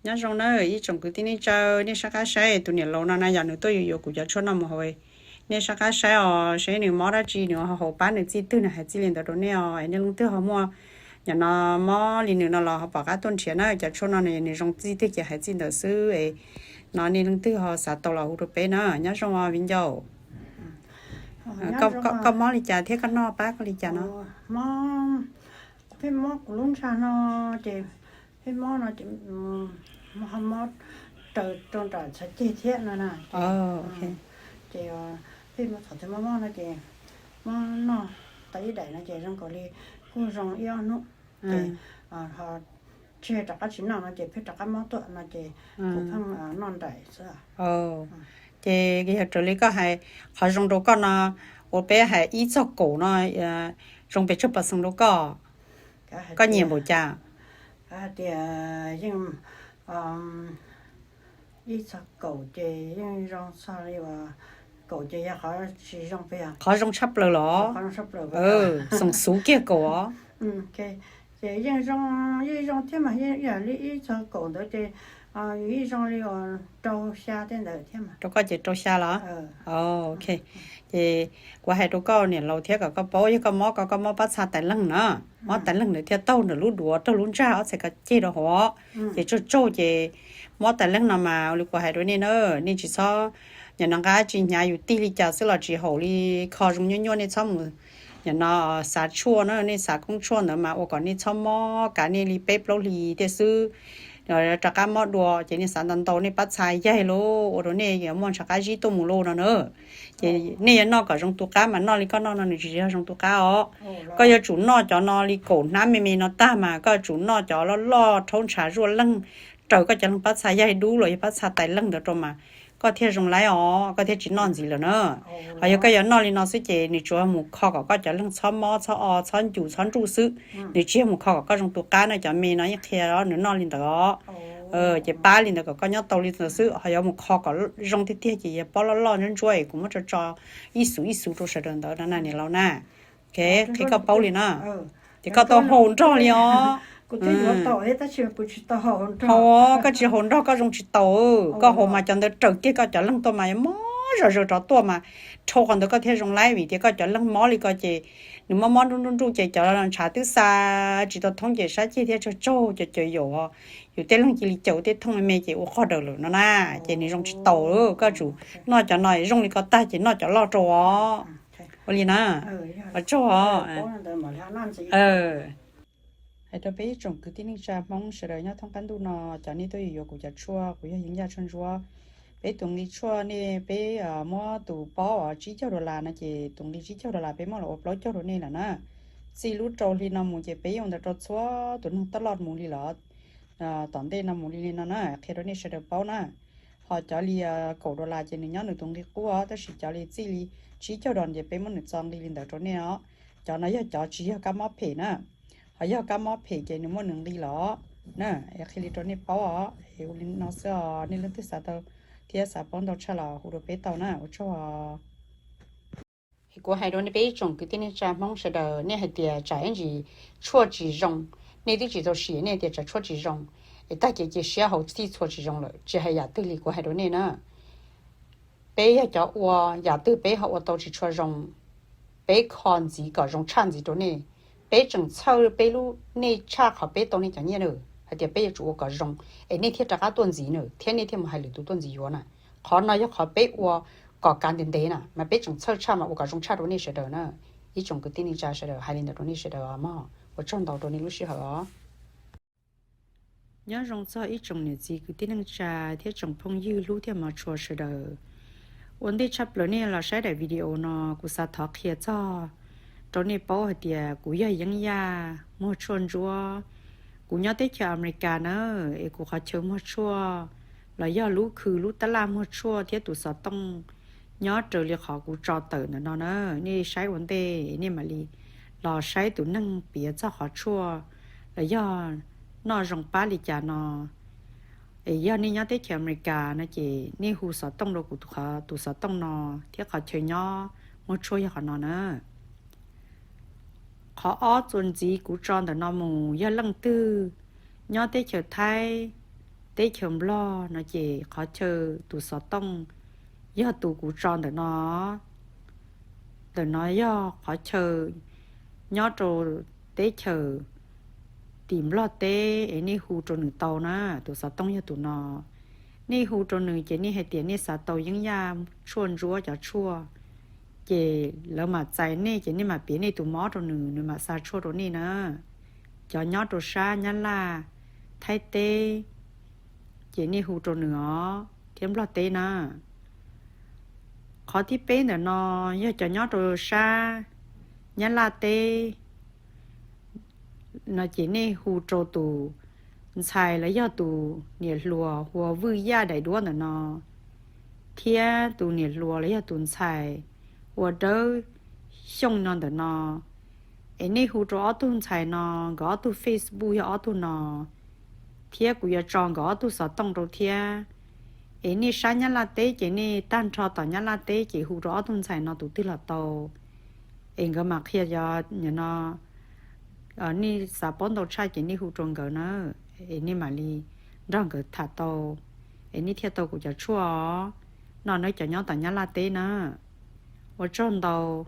Nyob zoo na ib tsoom kwv tij neej tsa, nej sab qab saib tus niam laus no na yog nws tuaj yuav yuav kuv cov tshuaj no mus haus. Nej sab qab saib os, saib nws mob dab tsi nws ho haus pab nws txij twg, nws hais txij li ntawd rau nej os. Nej leej twg ho muaj nyom no mob li nws no los ho pom qab tuaj nrhiav na. Cov tshuaj no nws zoo txij twg ces hais txij ntawd xwb es no nej leej twg ho xav tau los hu rau peb na. Nyob zoo os viv ncaus. Koj mob li cas thiab koj noj pab koj li cas no? Pheej mob kuv lub ntsag no ces pheej mob no ces ho mob raws rau nram txhais ceg thiab no na. Ces pheej mob thaum twg mob mob no ces mob noj tau ib daim no ces zoo nkaus li kuj zoo ib ob hnub ces ho tseg rov qab tsis noj no ces pheej rov qab mob tuaj no ces kuv pheej noj nraim xwb. Ces yog raws li koj hais, qhov zoo rau koj no, ua peb hais ib txog kaum no zoo pes tsawg pawv xees rau koj? Koj nyiam npaum cas? Hais tias yeej ib txog kaum ces yeej zoo txog li uas kaum ces yog qhov tsis zoo pes. Qhov zoo tshaj plaws los? Xees xuv kiag kaum os. Ces yeej zoo, yeej zoo thiab mas, yeej yam li ib txog kaum ntawd ces yus yeej zoo li uas rau xya tej ntawd thiab mas. Rau koj ces rau xya los? Ok. Ces kuv hais rau koj niam laus thiab kom koj paub, yog koj mob ko koj mob pab txha tais leeg na, mob tais leeg ntawd thiaj taug ntawm lub duav raug lub ntsag ob txhais ko ceg rau hauv, ces tsaug tsaug ces mob tais leeg no mas li kuv hais rau nej na, nej tsis txhob, nyam no nqa tsis hnyav yus tig li cas xwb los tsis haum li, kho zoo nyuaj nyuaj nej txhob mus nyam no xav tshuaj na, nej xav koob tshuaj ntawd mas ua kom nej txhob mob kav nej li peb plaub hlis thiaj xwb rov qab mob dua ces nej xav ntau ntau nej pab txha yaig lauj, ua rau nej yuav muaj ntshav qab zib tuaj mus lauj no na. Ces nej yuav noj kom zoo tu qab mas noj li koj noj no nws tsis yog zoo tu qab os. Koj yuav tsum noj cov no li kaum hnab me me no tag mas koj yuav tsum noj cov loj loj rhaub ntshav zuaj leeg raws koj cov leeg pab txha yaig dub los yog pab txha tais leeg ntawd rau mas koj thiaj zoo laib os, koj thiaj tsis noj ntxiv lawm na. Ho yog koj yuav noj li no xwb ces nws tsuas mus kho kom koj cov leeg txhob mob txhob o txhob ncus txhob nruj xwb, nws tsis yog mus kho kom koj zoo tu qab na, cov me no yeej qhia nws noj li ntawd os. Ces pab li ntawd kom koj nyob tau li ntawd xwb, ho yuav mus kho kom zoo tiag tiag ces yog pob loj loj ntsuab ntsuab es kuv muab tso tso ib xuv ib xuv rau sawv daws ntawd no na niam laus na. Qhia koj paub li na, ces koj tau haus nrog li os. Haus, koj tsis haus nrog koj zoo tsis tau. Koj haus mas cov ntawd raws kiag koj cov leeg tuaj mas yuav mob zom zaws rov tuaj mas, dhau qhov ntawd koj thiaj zoo laib vim tias koj cov leeg mob li ko ces nws mob mob nruj nruj nruj ces cov ntshav twb xa tsis tau thoob ces sab ceg thiaj tsaug tsaug cov caws yaum, yus tej leeg cia li caws tej thooj me me ces ua qog daws lawm no na. Ces nws zoo tsis tau, koj tsum noj cov no zoo li ko tag ces noj cov loj rau os. Ua li na, ua tsaug os. Hais rau peb ib tsoom kwv tij neej tsa Hmoob sawv daws nyob thoob qab ntuj no, cov nej tuaj yuav yuav kuv cov tshuaj, kuv yog Yeeb Yaj Tshuaj Ntsuab. Peb tus nqi tshuaj nej peb muab tus paub tsib caug dollar no ces tus nqi tsib caug dollar peb muab los ua plaub caug rau nej lawm na. Txij lub rau hli no mus ces peb yeej ua ntawd rau txhua tus neeg taj loj mus li lawm. Tom ntej no mus li li no na, qhia rau nej sawv daws paub na. Ho cov li kaum dollar ces nws nyob nws tus nqi qub os, tab sis cov li txij li tsib caug dollar ces peb muab nws txo nqi li ntawd rau nej os. Cov no yog cov tsis yog kab mob phem na, ho yog kab mob phem ces nws muaj nws nqi los na. Qhia li rau nej paub os, es ua li no xwb os, nej leej twg xav tau thiab xav paub ntau tshaj los hu rau peb tau na, ua tsaug os. Es kuv hais rau nej peb ib tsoom kwv tij neej tsa Hmoob sawv daws, nej hais tias tsam ib ntsis tshuaj tsis zoo, nej twb tsis tau sim nej tias tsam tshuaj tsis zoo, es tag kev cia siab haus txhij txhua tsis zoo lawm, tsis hais yam twg li kuv hais rau nej na. Peb yog cov ua, yam twg peb ho ua tau tsis tshua zoo, peb kho ntxiv kom zoo tshaj ntxiv rau nej. Peb tseem txhawj peb lub nej tshaj qhov peb tau nej cov nyiaj na, hais tias peb yuav tsum ua kom zoo, es nej thiaj rov qab tuaj ntxiv na, thiab nej thiaj mus hais lwm tus tuaj ntxiv yuav na. Qhov no yog qhov peb ua kom kav ntev ntev na, mas peb tseem txhawj tshaj mas ua kom zoo tshaj rau nej sawv daws na. Ib tsoom kwv tij neej tsa sawv daws, hais li ntawd rau nej sawv daws os mog, ua tsaug ntau rau nej lub sij hawm os. Nyob zoo txog ib tsoom niam txiv kwv tij neej tsa thiab tsoom phooj ywg hlub thiab hmov tshua sawv daws. Ua ntej tshaj plaws nej los saib daim video no, kuv xav thov qhia txog rau nej paub hais tias kuv yog Yeeb Yaj muag tshuaj ntsuab. Kuv nyob teb chaws Amelikas na, es kuv qhov chaw muag tshuaj los yog lub khw lub tab laj muag tshuaj thiab tus xov tooj nyob raws li qhov kuv tso tawm ntawm no na. Nej saib ua ntej nej mam li los saib tus neeg piav txog qhov tshuaj los yog noj zoo pab li cas no. Es yog nej nyob teb chaws Amelikas no ces nej hu xov tooj rau kuv tus xov tooj no thiab qhov chaw nyob muag tshuaj yog qhov no na. Qhov ob txuas ntxiv kuv tso ntawm no mus, yog leej twg nyob teb chaws Thaib, teb chaws Nplog no ces qhov chaw tus xov tooj yog tus kuv tso ntawm no. Ntawm no yog qhov chaw nyob rau teb chaws tim Nplog teb es nej hu rau nws tau na. Tus xov tooj yog tus no. Nej hu rau nws ces nej hais tias nej xav tau yeeb yaj tshuaj ntsuab cov tshuaj, ces lawv mam txais nej ces nej mam piav nej tus mob rau nws, nws mam xa tshuaj rau nej na. Cov nyob rau sab Nyab Laj, Thaib teb, ces nej hu rau nws os, thiab Nplog teb na. Qhov thib peb ntawm no yog cov nyob rau sab Nyab Laj teb no ces nej hu rau tus ntxhais los yog tus niam hluas hu ua Vwj Yaj daim duab ntawm no, thiab tus niam hluas los yog tus ntxhais hu ua Dawb Xyooj no ntawm no. Es nej hu rau ob tug ntxhais no, nkawd ob tug Facebook yog ob tug no, thiab kuv yuav tso nkawd ob tug xov tooj rau thiab. Es nej sab Nyab Laj teb ces nej tag nrho tom Nyab Laj teb ces hu rau ob tug ntxhais no tus twg los tau. Es nkawd mam qhia, yog no nej xav paub ntau tshaj ces nej hu rau nkawd na, es nej mam li nrog nkawd tham tau, es nej thiaj tau kuv cov tshuaj os. No nawb cov nyob tom Nyab Laj teb na. Ua tsaug ntau.